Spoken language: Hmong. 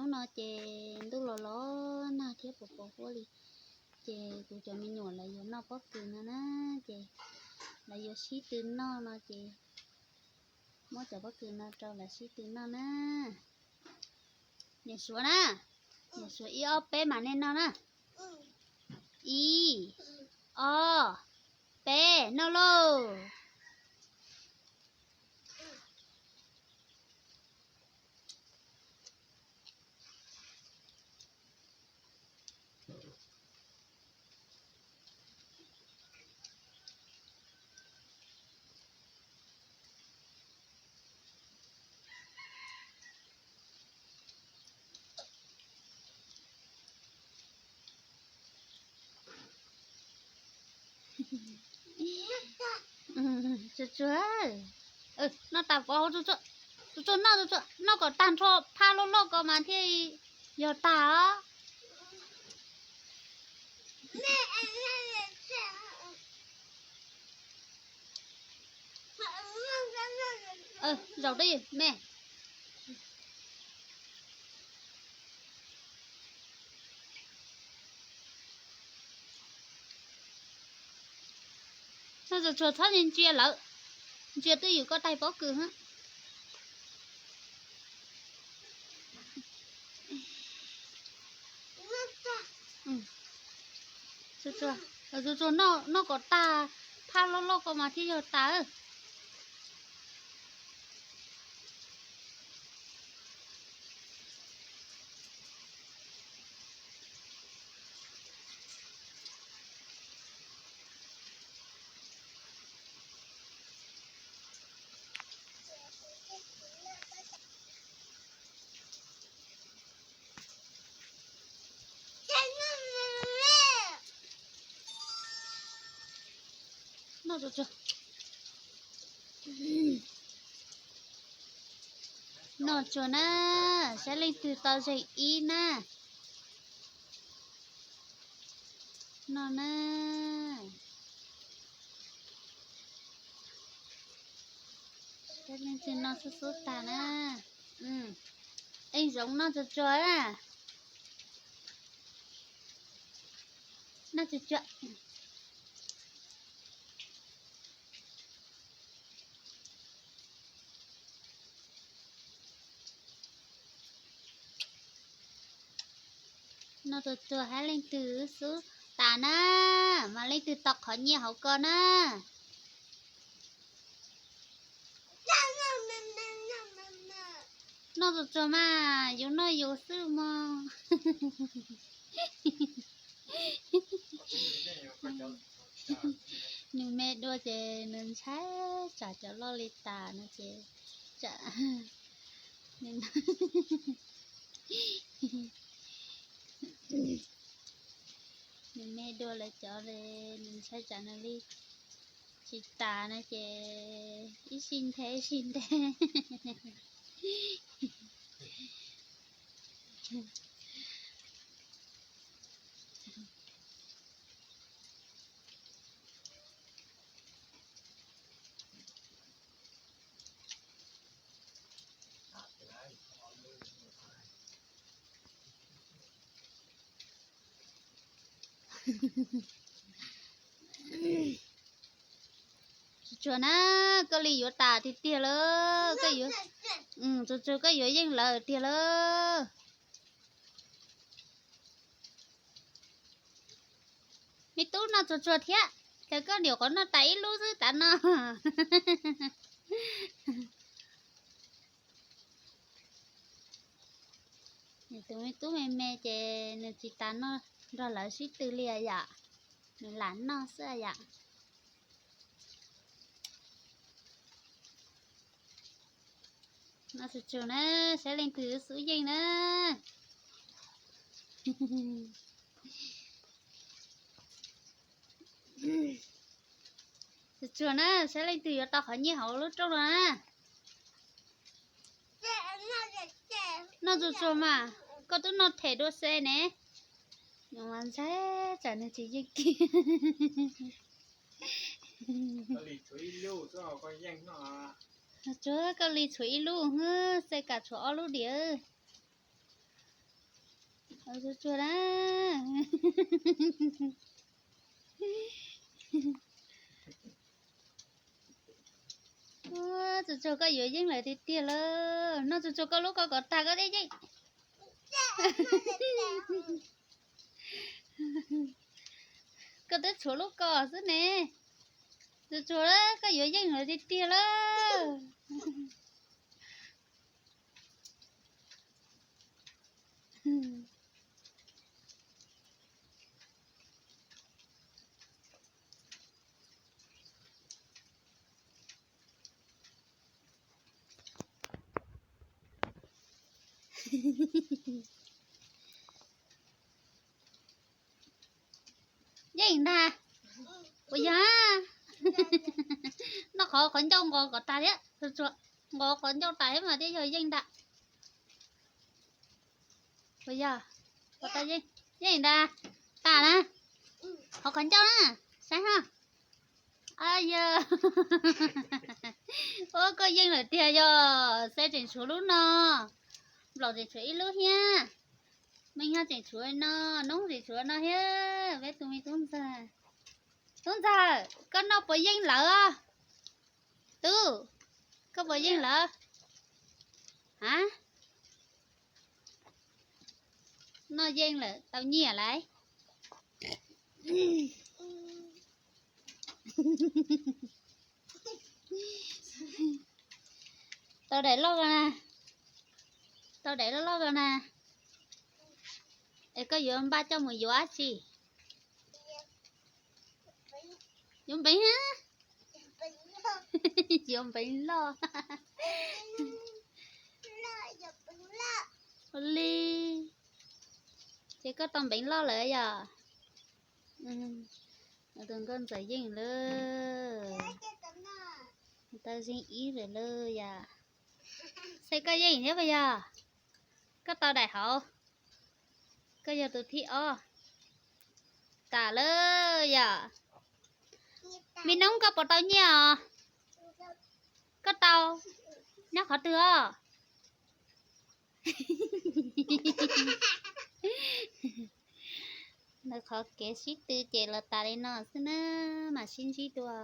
Hnub no ces ntuj los los nag thiab pos pos huab li, ces kuv cov me nyuam lawv yuav noj pob kws no na, ces lawv yuav sib tw noj no ces muab cov pob kws no rau lawv sib tw noj na. Niam suav na, niam suav ib ob peb mas nej noj na. Ib, ob, peb, noj lauj. Tsuag tsuag, noj tas pov hauv, tsuag tsuag noj, tsuag tsuag noj kom tag nrho phaj loj loj ko mas thiaj yog tag os. Zaum dib me. Noj tsuag tsuag txhob ntsia lawm, ntsia twb yus koj taig pob kws hab. Tsuag tsuag, noj kom tag, phaj loj loj ko mas thiaj yog tas. Noj tsuag tsuag, noj tsuag na, saib leej twg tau zeeg ib na. Noj na. Saib leej twg noj xub xub tag na. Eej Zoov noj tsuag tsuag na. Noj tsuag tsuag. Noj tsuag tsuag, saib leej twg xub tas na, mas leej twg tau qhov nyiaj hauv ko na. Noj tsuag tsuag mas, yus noj yus xwb mog. Nws me dua ces nws ntshai tsam cov loj li tas no ces, nws me dua lawv cov li, nws ntshai tsam nws li tsis tas no ces ib sij nthe ib sij nthe. Tsuag tsuag na, koj li yuav tas tiag tiag lawm, koj yuav, tsuag tsuag koj yuav yeej lawm tiag lawm. Me tub noj tsuag tsuag thiab, ces koj niam qhuav noj tas ib lub xwb tav no. Nws tus me tub me me ces nws tsis tas noj nrog lawv sib tw li yom, nws lam noj xwb yom. Noj tsuag tsuag na, saib leej twg xub yeej na. Tsuag tsuag na, saib leej twg yuav tau qhov nyiaj hauv lub rooj no na. Noj tsuag tsuag mas, koj twb noj them dua xe ne. Nws mas ntshai tsam nws tsis yeej kiag. Tsuag koj li tshuav ib lub, xe kam tshuav ob lub diam. Tsuag tsuag na. Tsuag tsuag, koj yuav yeej lawm tiag tiag lawm. Noj tsuag tsuag koj lub ko kom tag koj thiaj yeej. Koj twb tshuav lub ko xwb ne. Tsuag tsuag, koj yuav yeej lawm tiag tiag lawm. Yeej ntag. Puas yog? Noj qhov qhov ncauj nqos kom tas thiab, nqos qhov ncauj tas thiab mas thiaj yog yeej ntag. Puas yog? Yeej ntag. Tas na. Qhov qhov ncauj na, saib ha. Yog. Ua koj yeej lawm tiag yog, Xeb tseem tshuav lub no, Nplaum tseem tshuav ib lub thiab, Meej Haj tseem tshuav no, Noob tseem tshuav no thiab, peb tus me tub ntxawg. Tub ntxawg, koj noj puas yeej lawm? Tub, koj puas yeej lawm? Ha? Noj yeej lawm tau nyiaj lawm. Tau daim loj ko na. Tau daim loj loj ko na. Es koj yuav npaj coj mus yuav dab tsi? Yuav npeev, yuav npeev loj. Ua li, ces koj tau npeev loj lawm yom? Tus nkauj ntxawm yeej lawm. Tau zeeg ib lawm lauj yom. Xeb koj yeej thiab puas yog? Koj tau daim hauv, koj yog tus thib ob. Tas lawm yom. Me Noob, koj puas tau nyiaj os? Koj tau. Nyob qhov twg os? Ntawm qhov kev sib tw ces los tas li no xwb na, mam sib ntsib dua.